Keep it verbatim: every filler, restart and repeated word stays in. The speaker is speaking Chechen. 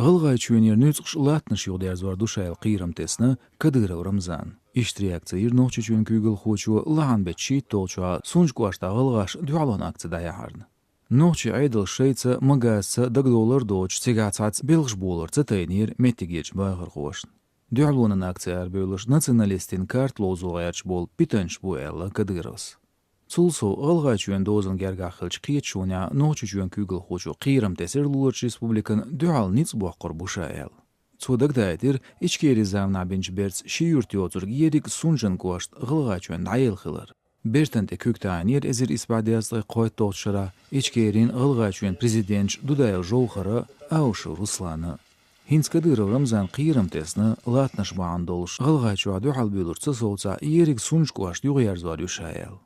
ГӀалгӀайчоьнера нуьцкъаш латтанаш юхадерзор ду ша аьлла кхерам тесна Кадыров Рамзана. Иштта реакци йира Нохчийчоьнан куьйгалхочо лахьан беттан шийтталгӀачохь Сунжа кӀоштахь гӀалгӀаш дуьхьалонан акци дӀаяхьарна. Нохчийн Ӏедалш шайца, магазца дагадовлар доцуш, цигахь цхьацца белхаш болор ца тайнера меттигерчу бахархошна. Дуьхьалонан акци арабевлларш националистийн карта ловзо гӀерташ болу питанчаш бу, аьлла Кадыровс. Цул сов, ГӀалгӀайчоьнан дозанна гергахь хиллачу кхеташонехь Нохчийчоьнан куьйгалхочо кхерам тесира луларчу республикана дуьхьал ницкъ боккхур бу ша аьлла. Цо дагадайтира Ичкерин заманахь бинчу берца ши юрт йоцург ерриг Сунжан кӀошт ГӀалгӀайчоьнна дӀаяьлла хилар. Бертан тӀе куьг таӀийна яра эзар исс бӀе дезткъе кхойтталгӀачу шарахь Ичкерин, ГӀалгӀайчоьнан президенташа Дудаев Жовхара а, Аушев Руслана а. ХӀинца Кадыров Рамзана кхерам тесна латтанаш бахьана долуш ГӀалгӀайчохь дуьхьал буьйлур ца совцахь, ерриг Сунжа кӀошт юхаерзор ю ша аьлла.